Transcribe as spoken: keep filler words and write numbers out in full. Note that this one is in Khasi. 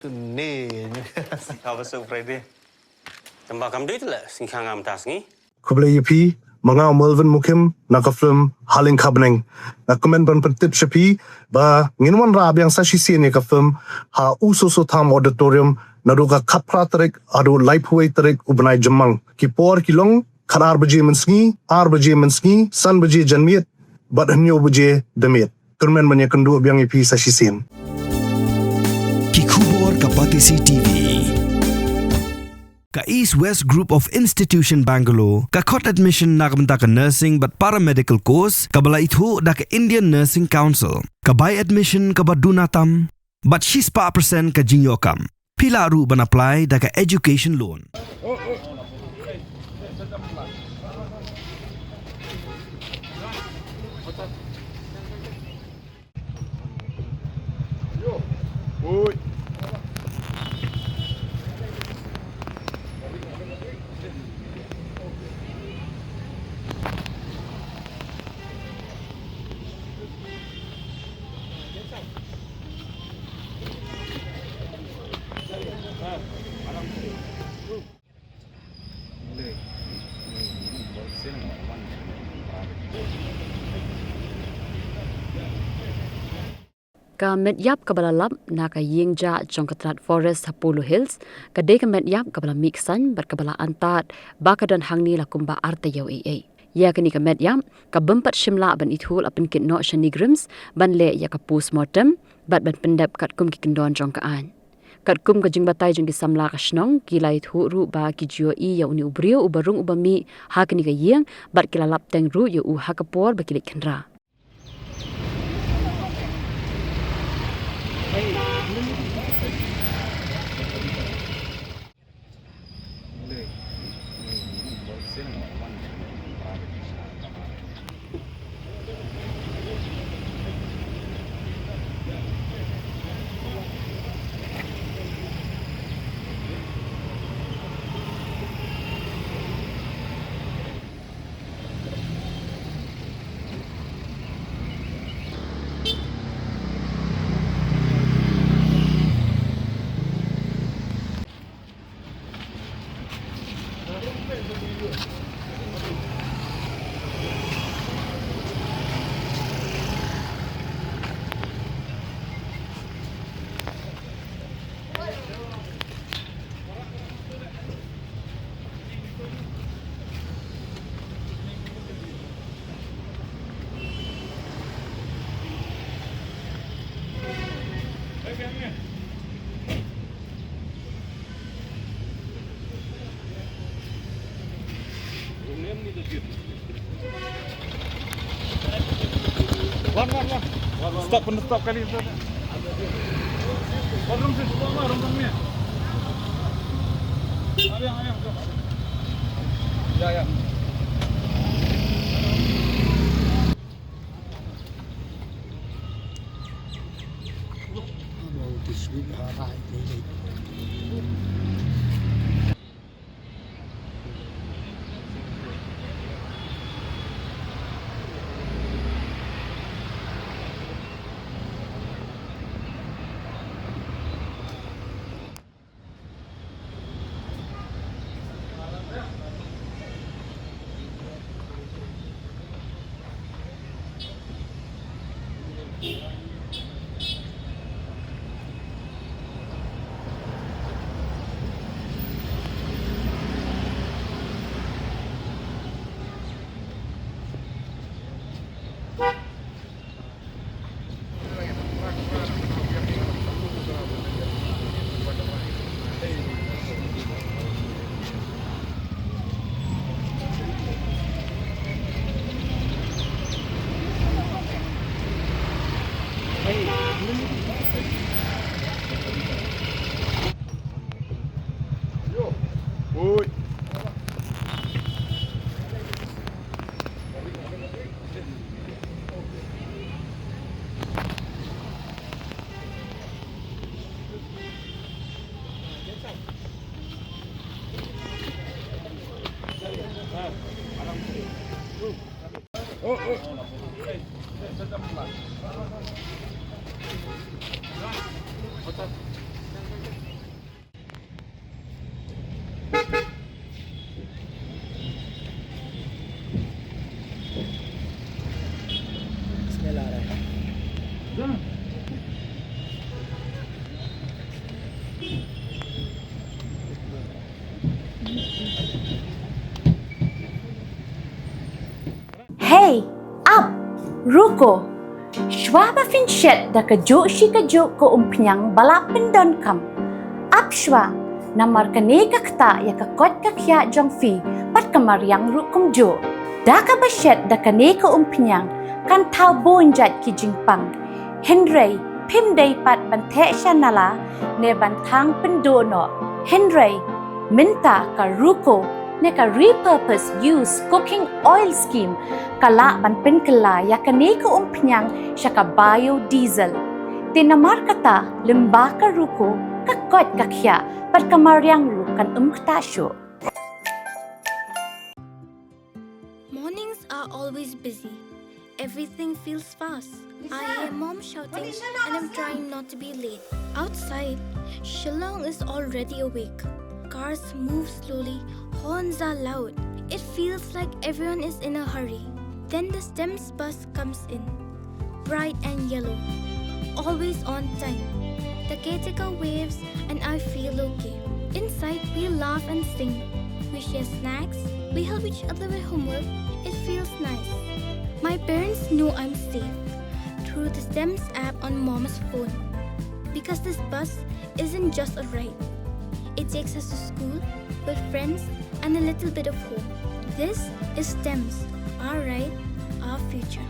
Ni. Ka ba su Friday. Tamba kam dei le sing khang am tas ngi. Khublei ïa phi, ma nga u Melvin Mukim, na ka film Haleng Khabneng. Nga kmen ban pyntip sha phi ba ngin wanrah biang sa shisien ïa ka film ha U Soso Tham Auditorium naduh ka khatphra tarik haduh laiphew wei tarik u bnai Jymmang. Ki por ki long khatar baje mynsngi, ar baje mynsngi, san baje janmiet bad hynñiew baje damiet. Kyrmen ban ïakynduh biang ïa phi sa shisien. Ki khubor ka Batesi T V. Ka East West Group of Institution Bangalore ka khot admission na ka bynta ka nursing bad paramedical course kaba la ithuh da ka Indian Nursing Council. Ka bai admission kaba duna tam bad shispah percent ka jingïoh kam. Phi lah ruh ban apply da ka education loan. Ka met ïap kaba la lap na ka ïing jah jong ka tnat Forest ha Polo Hills, ka dei ka met ïap kaba la mih ksain bad kaba la antad ba ka don hangne la kumba ar taïew ei ei. Ïa kane ka met ïap, ka bym pat shym lah ban ithuh la pynkit noh sha NEIGRIHMS ban leh ïa ka postmortem bad ban pyndep katkum ki kyndon jong ka aiñ. Katkum ka jingbatai jong ki samla ka shnong, ki la ithuh ruh ba ki ju ïohi ïa une u briew uba rung uba mih ha kane ka ïing bad ki la lap teng ruh ïa u ha ka por ba ki leit khynra. Wan, wan, wan. Stop, stop kali, stop. Wan, wan, wan, wan, wan, wan. Ayo, ayo, ayo. Ya, ya. Ruko, shwa ba phin shet da kajuh shi kajuh ka umphniang ba la pyndonkam, ap shwa, namar kane ka ktah ïa ka koit ka khiah jong phi bad ka mariang ruh kumjuh. Da kaba shet da kane ka umphniang kan thaw bun jait ki jingpang. Hynrei phim dei pat ban theh sha nala ne ban thang pynduh noh. Hynrei mynta ka Ruko ne ka Repurpose Use Cooking Oil Scheme ka lah ban pynkylla ïa kane ka umphniang sha ka biodiesel. Te namar kata, lyngba ka Ruko, ka koit ka khiah bad ka mariang ruh kan ym ktah shuh. Mornings are always busy. Everything feels fast. I hear mom shouting and I'm trying not to be late. Outside, Shillong is already awake. Cars move slowly, horns are loud. It feels like everyone is in a hurry. Then the STEMS bus comes in, bright and yellow, always on time. The caretaker waves and I feel okay. Inside, we laugh and sing. We share snacks, we help each other with homework. It feels nice. My parents know I'm safe through the STEMS app on mom's phone. Because this bus isn't just a ride, it takes us to school, with friends, and a little bit of home. This is STEMS, our ride, our future.